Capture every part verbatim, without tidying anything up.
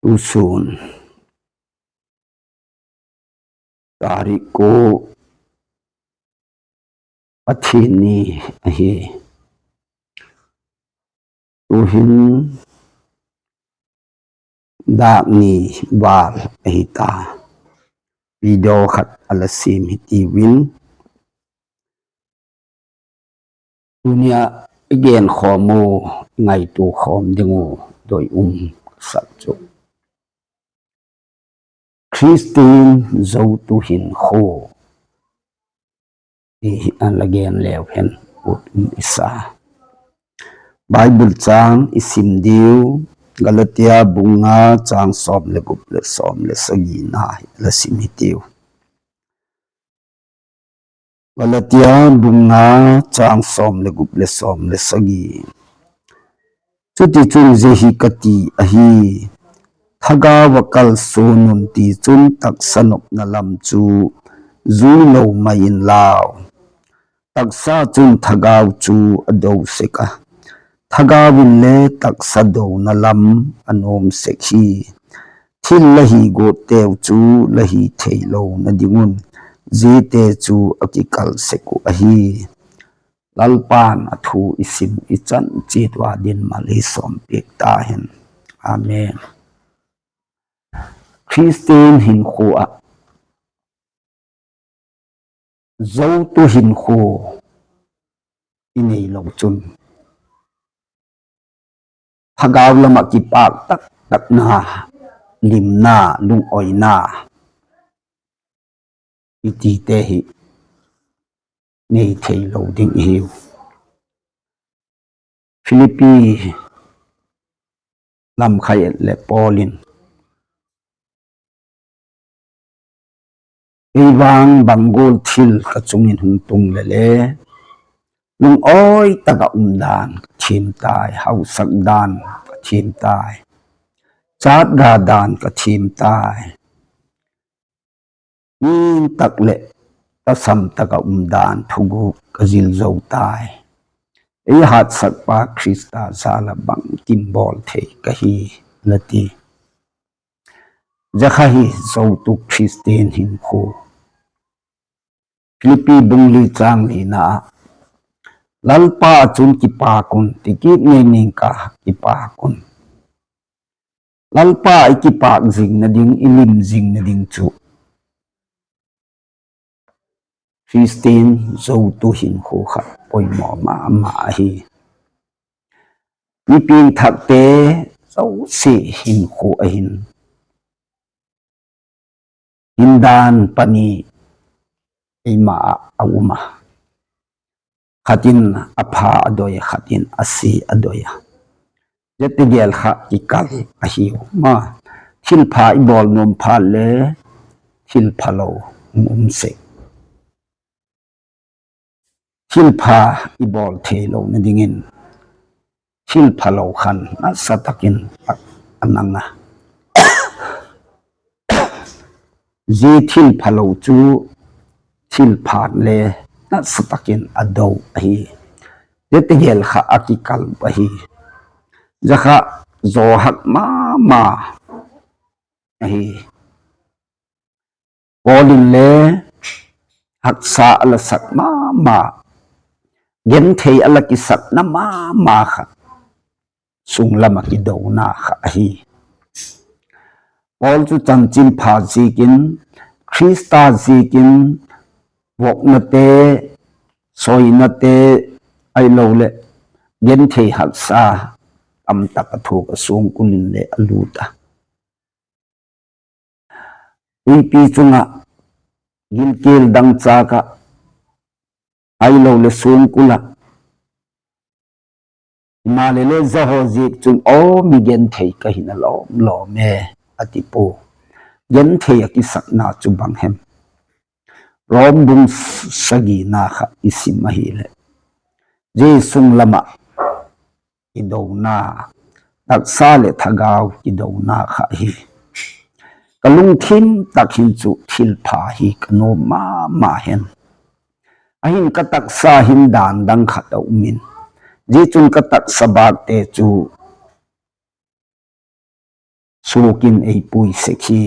Tusun tarik kua, Pathian ni ahi. Tu'hin dâk ni vâl ahi ta. Video khat a la siam hi tiu in, tuni a i genkhawm u, i ngaitua khawm ding uh doi um ka sak chu, Khristian zotu hinkhua, i la gen leu hen ut um i sa. Bible châng i sim diu, Galatia bung nga, châng sawm le gup leh sawm le sagina hi la sim hi tiu. Galatia bung nga, châng sawm le gup leh sawm le sagi. Chutichun zia hi ka ti ahi: Thagau ah kalsuan un, tichun taksa nopna lam chu zui lo mai inlau. Taksa chun thagau chu a do sek a, thagau inle taksa dona lam a nuam sek hi. Thil la hi guatteu chu la hi theilona ding un, ziate chu a kikal sek uh ahi. Lalpa'n a thu i sim i chan chiat ua ding mal ei sawmpiak ta hen. Amen. Khristian hinkhua ah zotu hinkhua i neilo chun, thagau lam ah kipâk tak takna, limna, lungawina i tite hi nei theilo ding i hiu. Philippi lamkhai et leh Paul in, Kei vang bang gual thil ka chung in hung tung lele, lungawi tak ah um dan ka thiam tai, hausak dan ka thiam tai, chatga dan ka thiam tai, nîng tak leh tasam tak ah um dan thuguk ka zil zo tai. Ei hatsakpa Khrista jal ah bangkim bawl thei ka hi, la ti. Zia kha hi zotu Khristian hinkhua. Philippi bung li châng lina ah, Lalpa ah chun kipâk un, ti kit ngei ning ka, kipâk un. Lalpa i kipâk zingna ding, i lim zingna ding chu Khristian zotu hinkhua kha poimaw ma ma ahi. Mi piangthakte zosia hinkhua ah hin, hindan pani eima ah a um a, khat in a pha a doi a, khat in a sia a doi a. Zia tegel kha kikal ahiu ma. Thilpha i bawl nuam phat le thilphalo hung um sek. Thilpha i bawl theilona dingin thilphalo khan nasa tak in a nang a. Zia thilphalo chu thilpha'n le nasa tak in a do ahi. Zia tegel kha a kikal ahi. Zia kha zaw hak ma ma ahi. Paul in le haksa a la sak ma ma, genthei a la kisakna ma ma kha sung lam ah kidona kha ahi. Paul chu chanchinpha ziakin, Khrista ziakin, vuaknate, sawinate, ahiloleh genthei haksa tamtak a thuak a, suangkul in le a lût a. Tuipi chung ah, gilkial dangchâk ah, ahiloleh suangkul ah, himaleh le zahaw ziak chun aw mi genthei ka hina lawm lawm e, a ti pua. Genthei a kisakna chu bang hem? Rom bung sagina kha i sim ahileh, zia sung lam ah kidona, taksa leh thagau kidona kha hi. Ka lungthim tak hin chu thilpha hi ka nuam ma ma hen. Ahin ka taksa hin dan dang khat a um in, zia chun ka taksa bâkte chu suak in ei pui sek hi.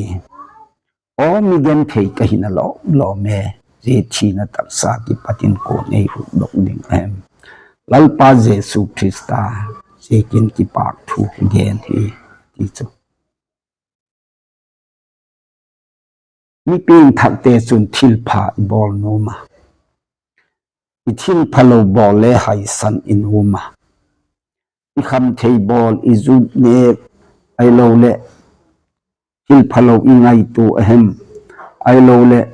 Aw mi genthei ka hina lawm lawm e, zia thina taksa kipat in kua'n ei hukdok ding a hem? Lalpa Jesu Khrista ziakin kipâk thu gen hi, ti chu. Mi piangthakte chun thilpha i bawl nuam a, i thilphalo bawl le haisan i nuam a, i khamthei bawl, i zut nêk, ahiloleh thilphalo i ngaitua a hem, ahiloleh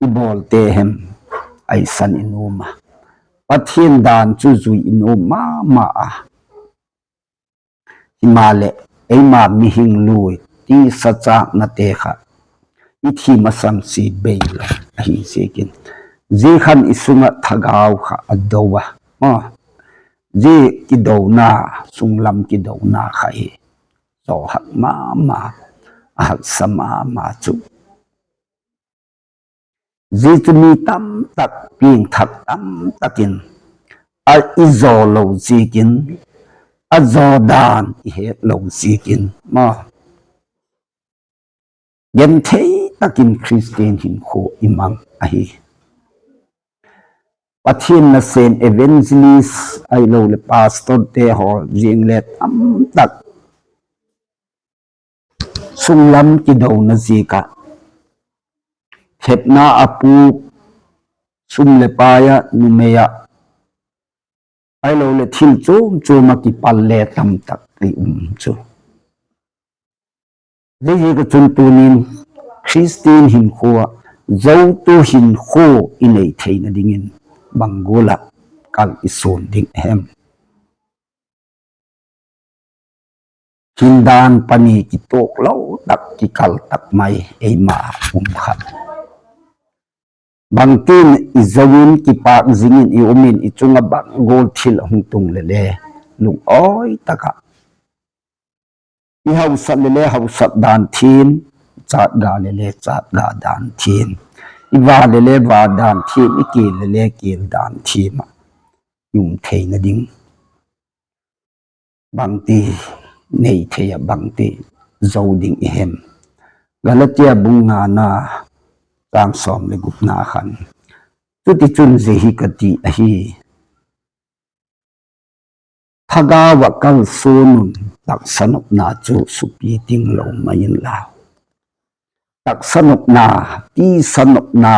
i bawlte hem, haisan i nuam a, Pathian dan chu zui i nuam ma ma a. Himaleh, eima mihing lui, tisa châknate kha i thi masang sia bei lo ahi ziakin, zia khan i sung ah thagau kha a do a, zia kidona, sunglam kidona kha hi zaw hak ma ma, a haksa ma ma chu. Zia chu mi tamtak, piangthak tamtak in a i zaw lo ziakin, a zaw dan i het lo ziakin, ma genthei tak in Khristian hinkhua i mang ahi. Pathian nasêm evangelist ahiloleh pastorte haw ziang le tamtak sunglam kidona ziak ah, thepna a pûk, sum leh pai ah, numei ah, ahiloleh thil chuam chuam ah kipal le tamtak i um chu. Ziaziak ah chun tuni'n Khristian hinkhua, zotu hinkhua i nei theina dingin bang gual ah kal i suan ding a hem? Hindan pani kituak lo tak, kikal tak mai eima um kha. Bangtin i zo in, kipâk zing in i um in, i chung ah bang gual thil a hung tung leh le, lungawi tak ah i hausat leh le hausat dan thiam, chatga leh le chatga dan thiam, i va leh le va dan thiam, i kial leh le kial dan thiam ah i um theina ding bangti nei thei ah, bangti zo ding i hem? Galatia bung ngana, chang sawm leh gupna khan, chutichun zia hi ka ti ahi, thagau ah kalsuan un, taksa nopna chu supi ting lo mai inla. Taksa nopna, tisa nopna,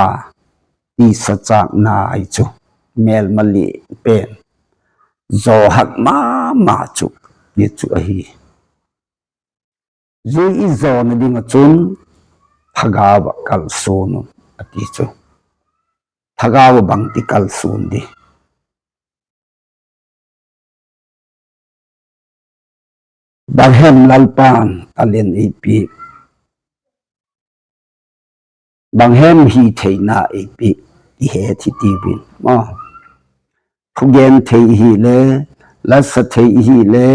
tisa châkna ahi chu, mêlma lian pen, zaw hak ma ma chu, zia chu ahi. Zia i zawna ding ah chun thagau ah kalsuan un, a ti chu. Thagau ah bangti kalsuan di? Bang hem Lalpa'n talent ei pi, bang hem hitheina ei pi, i het hi tiu in, thugen thei i hi le, la sa thei i hi le,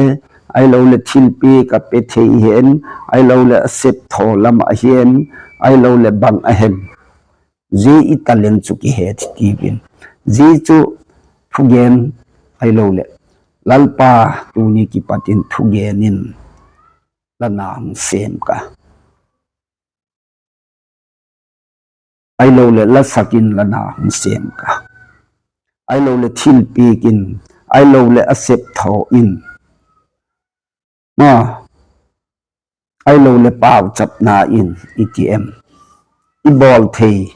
ahiloleh thilpiak a pe thei i hi em, ahiloleh a sep thaw lam ahi em, ahiloleh bang a hem, zia i talent chu kihet hi tiu in. Zia chu thugen, ahiloleh Lalpa, tuni kipat in thugen in la na hung sêm ka, ahiloleh la sak in la na hung sêm ka, ahiloleh thilpiak in, ahiloleh a sep thaw in, ahiloleh pauchapna in, i ti em? I bawl thei,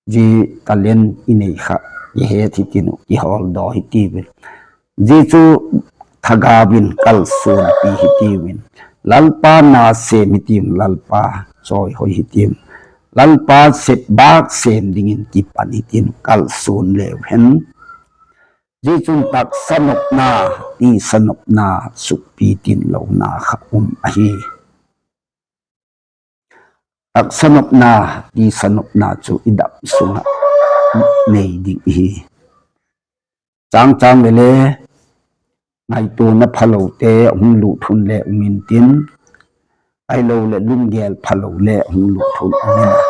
zia talent i nei kha, i het hi tin uh, i hawldaw hi tiu in. Zia chu thagau in kalsuanpi hi tiu in. Lalpa na sêm hi tiu in, Lalpa chawihoi hi tiu in. Lalpa sep bâk sêm dingin kipan hi tin uh, kalsuan leu hen. Zia chun taksa nopna, tisa nopna, sukpi tin lona kha um ahi. Taksa nopna, tisa nopna chu i dam sung ah nei ding ihi. Chang chang leh le ngaituana phalote hung lut hun le um intin, ahiloleh lunggel phalo le hung lut hun um in a,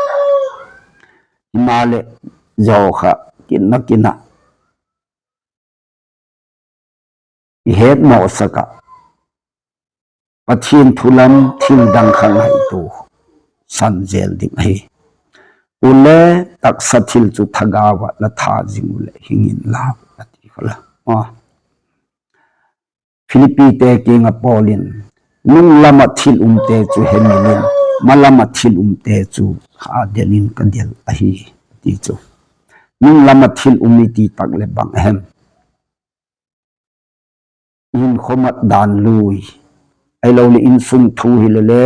himaleh, zaw kha kin na kin ah i hetmawsak ah, Pathian thu lam thil dang kha ngaitua san zel ding ahi. Unle, taksa thil chu thagau ah la that zing uh leh hing inla, a ti kha la. Philippite kiang ah Paul in, nung lam ah thil umte chu hemil in, ma lam ah thil umte chu ha del in ka del ahi, a ti chu. Nung lam ah thil um i ti tak leh bang a hem? Hinkhua mat dan lui, ahiloleh insung thu hile le,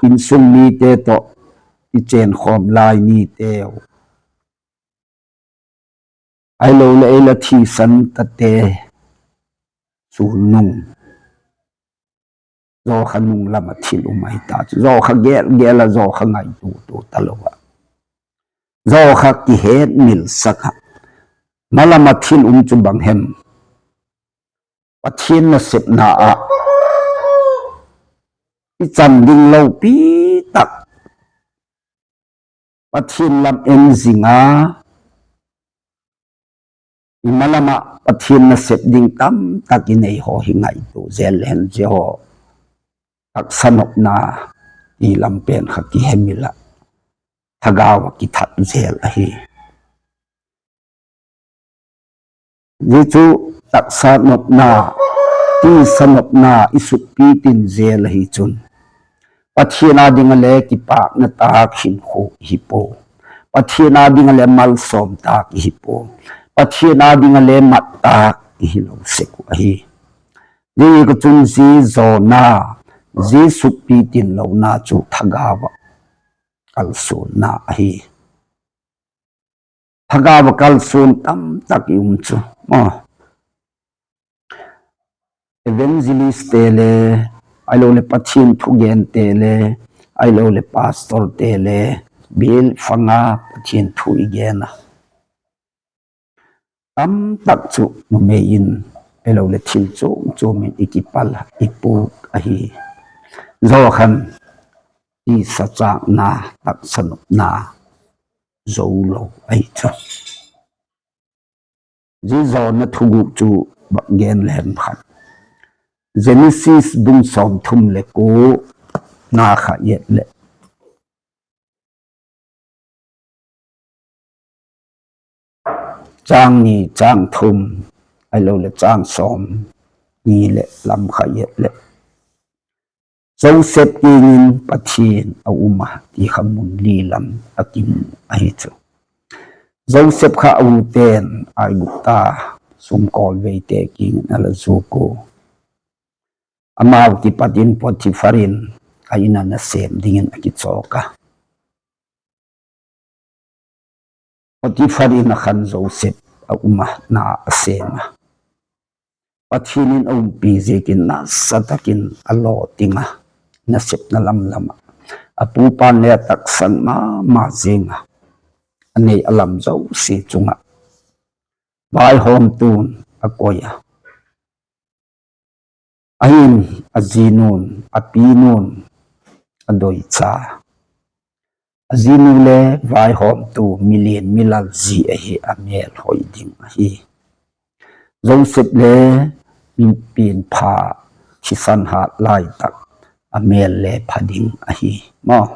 insung mite tawh i chenkhawm lai niteu, ahiloleh ei la thisan tate sul nung, zaw kha nung lam ah thil um ahi ta chu. Zaw kha gel gel ah, zaw kha ngaitua tua talo ah, zaw kha kihetmilsak ah, ma lam ah thil um chu bang hem? Pathian nasepna ah i chan ding lopi tak, Pathian lam en zing a, i ma lam ah Pathian nasep ding tamtak i nei haw hi ngaitua zel le hen, zia haw taksa nopna i lam pen kha kihemil ah, thagau ah kithat zel ahi. Zia chu taksa nopna, tisa nopna i sukpi tin zel ahi chun, Pathian â ding ah le kipâkna tâk hinkhua i hi pua, Pathian â ding ah le malsawm tâk i hi pua, Pathian â ding ah le mat tâk i hilo sek uh ahi. Ziaziakchun zia zawna, zia sukpi tin lona chu thagau ah kalsuanna ahi. Thagau ah kalsuan tamtak i um chu, evangelistte le, ahiloleh Pathian thugente le, ahiloleh pastorte le, bial fang a Pathian thu i gen a, tamtak chu numei in, ahiloleh thil chuam chuam in i kipal, i pûk ahi. Zaw khan tisa châkna, taksa nopna zo lo ahi chu. Zia zawna thuguk chu bak gen le hem khat, Genesis bung sawmthum leh kua, na kha et leh châng ni, châng thum, ahiloleh châng sawm ni leh lam kha et leh, Joseph kiang in Pathian a um a ti kha mun li lam a kimu ahi chu. Joseph kha a ute'n Aigupta sumkawlveite kiang in a la zuak ua, amau kipat in Potiphar in a In ah nasêm dingin a kichawk a. Potiphar In ah khan Joseph a um a, na a sêm a. Pathian in a umpi ziakin nasa tak in a lawting a, nasepna lam lam ah, a pupa'n le a taksang ma ma ziang a, a nei a lam zosia chung ah vaihawmtu'n a koi a. Ahi'n, a zinu'n, a pinu'n a doicha. A zinu le vaihawmtu, milian milal zi ahi, a mêl hoi ding ahi. Joseph le mi pianpha, thisan hât lai tak, a mêl le pha ding ahi maw.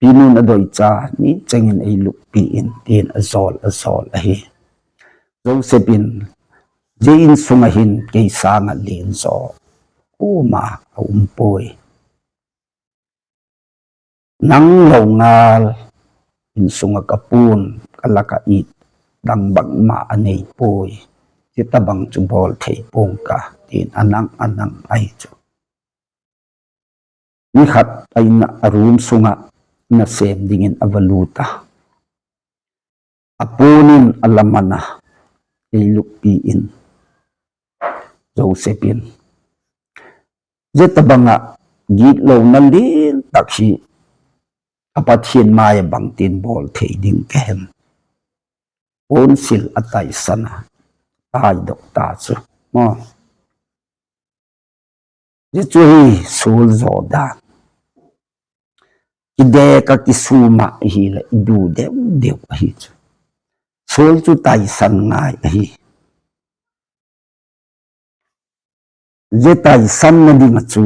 Pinu'n a doicha, ni cheng in ei luppi in, ti'n a zawl a zawl ahi. Joseph in, zia In sung ah hin kei sâng ah lianzaw kuama a um puai. Nang lo ngal In sung ah ka pu'n, ka lak ah it dang bangma a nei puai. Zia tabang chu bawl thei pua'ng ka, ti'n a nang a nang ahi chu. Ni khat a In ah, a room sung ah nasêm dingin a va lût a. A pu'n in a la man a, ei luppi in, Joseph in, zia tabang ah gitlona lian tak hi a Pathian mai ah bangtin bawl thei ding ka hem? Puansil a taisan a, taidok ta chu maw. Zia chu hi sual zaw dan. Kidek ah kisûm ah hileh i du deu deu ahi chu. Sual chu taisan ngai ahi. Zia taisanna ding ah chu,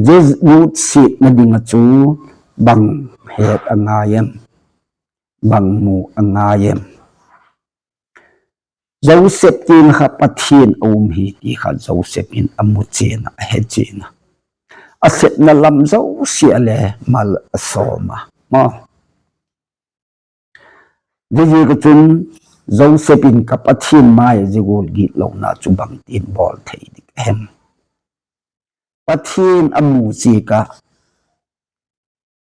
zia nutsiatna ding ah chu bang het a ngai em? Bang mu a ngai em? Joseph kiang ah kha Pathian a um hi ti kha Joseph in a mu chian a, a he chian a. A sepna lam zosia le mal a sawm a, maw. Ziaziak ah chun Joseph in, Ka Pathian mai ah zia gual gitlona chu bangtin bawl thei ding a hem? Pathian a mu ziak ah,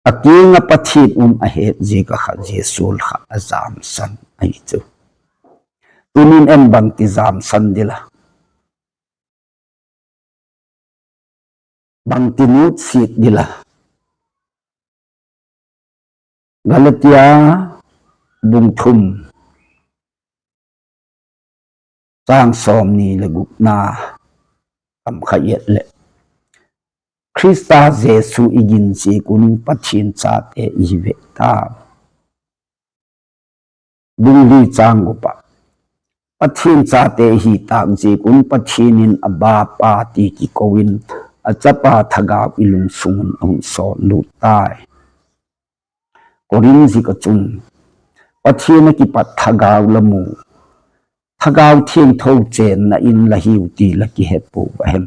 a kiang ah Pathian um a het ziak ah kha zia sual kha a jamsan ahi chu. Tunin em bangti jamsan ding la, bangti nutsiat ding la? Galatia bung thum, chang sawmni leh gupna kam kha et leh, Khrista Jesu i gin ziak un Pathian chate i hi vek ta. Bung li, chang gup ah, Pathian chate i hi tâk ziak un Pathian in, Abba, Pa, ti kiko in, a Chapa Thagau i lungsung un a hun sawl lut tai. Korinth ziak ah chun, Pathian ah kipat thagau la mu, Thagau Thiangtho chênna in la hiu ti la kihe puau a hem?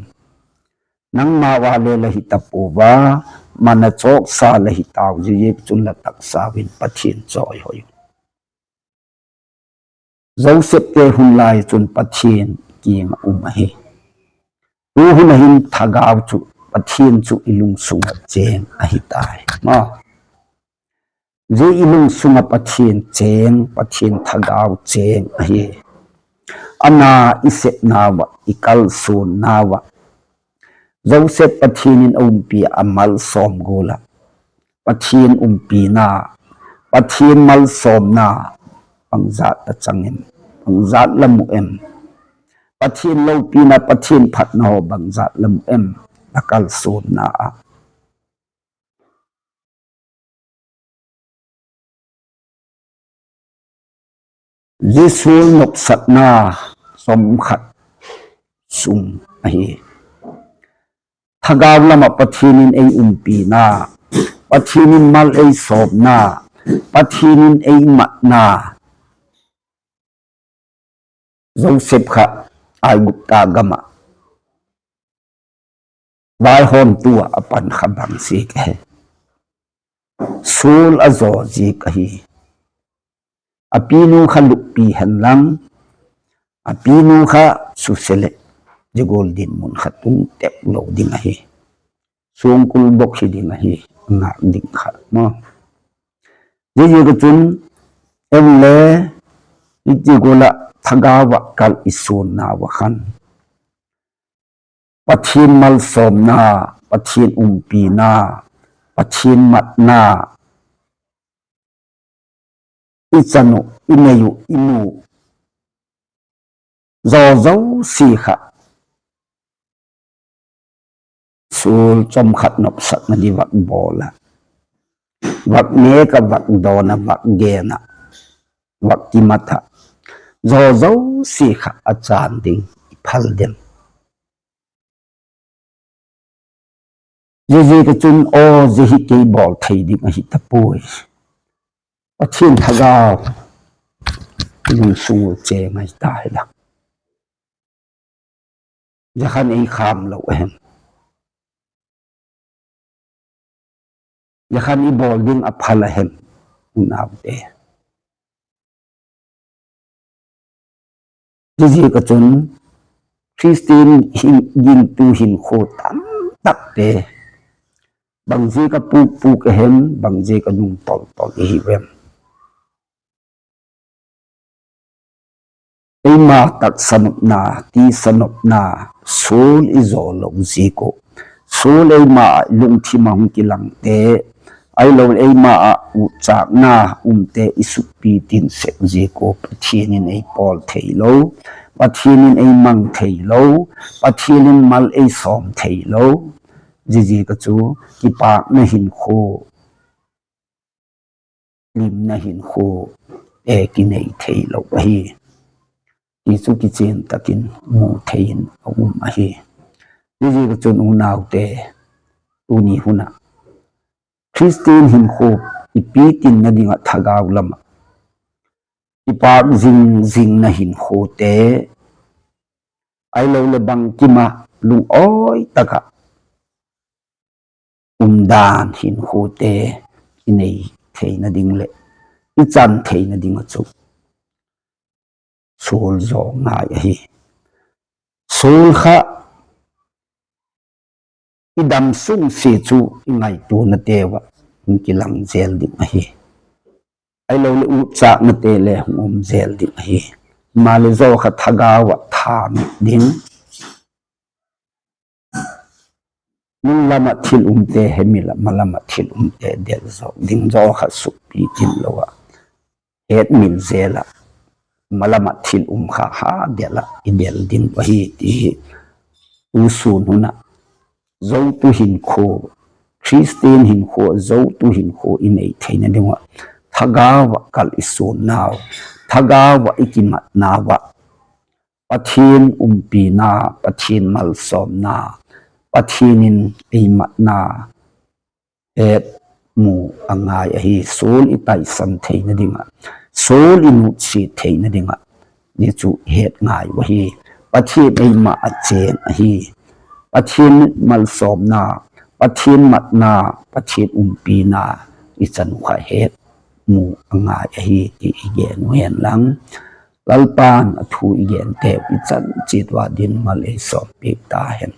Nangmau a le la hi ta puau a, man a chawksa la hi tau, ziaziakchun la taksau in Pathian chawihoi un. Joseph te hun lai chun Pathian kiang ah um ahi. Tu hun ah hin thagau chu, Pathian chu i lungsung ah chêng ahi tai, maw. Zia i lungsung ah Pathian chêng, Pathian thagau chêng ahi. A na i sepnau ah, i kalsuannau ah, Joseph Pathian in a umpi ah, a malsawm gual ah, Pathian umpina, Pathian malsawmna bangzat la chang em? Bangzat la mu em? Pathian lopina, Pathian phatna haw bangzat la mu em, la kalsuanna ah? Zia sual nopsakna chawm khat sung ahi. Thagau lam ah Pathian in ei umpina, Pathian in mal ei sawmna, Pathian in ei matna, Joseph kha Aigupta gam ah vaihawmtu ah a pan kha bang ziak ahi? Sual a zaw ziak ahi. A pinu kha luppi hen lang, a pinu kha suse leh zia gual dinmun kha tung tep lo ding ahi. Suangkul bawk hi ding ahi, ngâk ding kha maw. Ziaziak ah chun, en le, i ti gual ah thagau ah kal i suannau ah khan, Pathian malsawmna, Pathian umpina, Pathian matna, i chan uh, i nei uh, i mu uh, zaw zosia kha sual chawm khat nopsakna di vak bawl ah, vak nêk ah, vak dawn ah, vak gen ah, vak kimat ah, zaw zosia kha a chân ding i phal dem? Ziaziak ah chun, aw, zia hi kei bawl thei ding ahi ta puai. Pathian thagau i lungsung ua chêng ahi ta hi la. Zia khan ei khâm lo a hem? Zia khan i bawl ding a phal a hem, unaute? Ziaziak ah chun Khristian hin, gingtu hinkhua tamtakte bangziak ah pûk pûk a hem, bangziak ah nung tol tol i hiu em? Eima taksa nopna, tisa nopna, sual i zaw lo ziak uh, sual eima ah lungthim ah hung kilangte, ahiloleh eima ah utchâkna umte i sukpi tin sek ziak uh Pathian in ei pawl theilo, Pathian in ei mang theilo, Pathian in mal ei sawm theilo. Ziaziak ah chu kipâkna hinkhua, limna hinkhua e kinei theilo ahi, ti chu kichian tak in mu thei in a um ahi. Ziaziakchun unaute, tuni hun ah Khristian hinkhua i pitinna ding ah thagau lam ah i pâk zing zingna hinkhuate, ahiloleh bangkim ah lungawi tak ah umdan hinkhuate i nei theina ding leh i chan theina ding ah chu sual zaw ngai ahi. Sual kha i dam sungsia chu i ngaituanateu ah hung kilang zel ding ahi. Ahiloleh utchâknate le hung um zel ding ahi. Maleh zaw kha thagau ah tha mit ding, nung lam ah thil umte hemil ah, ma lam ah thil umte del zawk ding, zaw kha sukpi tin lo ah hetmil zel ah, ma lam ah thil um kha ha del ah i del ding ahi ti hi tusûn hun ah zotu hinkhua, Khristian hinkhua, zotu hinkhua i nei theina ding ah thagau ah kal i suannau, thagau ah i kimatnau ah Pathian umpina, Pathian malsawmna, Pathian in ei matna het mu a ngai ahi. Sual i taisan theina ding ah, sual i nutsiat theina ding ah, zia chu het ngai uh ahi. Pathian eima a chên ahi. Pathian malsawmna, Pathian matna, Pathian umpina i chan uh kha het mu a ngai ahi ti i gen uh hen lang, Lalpa'n a thu i gente i chan chiat ua ding mal ei sawmpiak ta hen.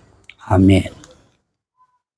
Amen.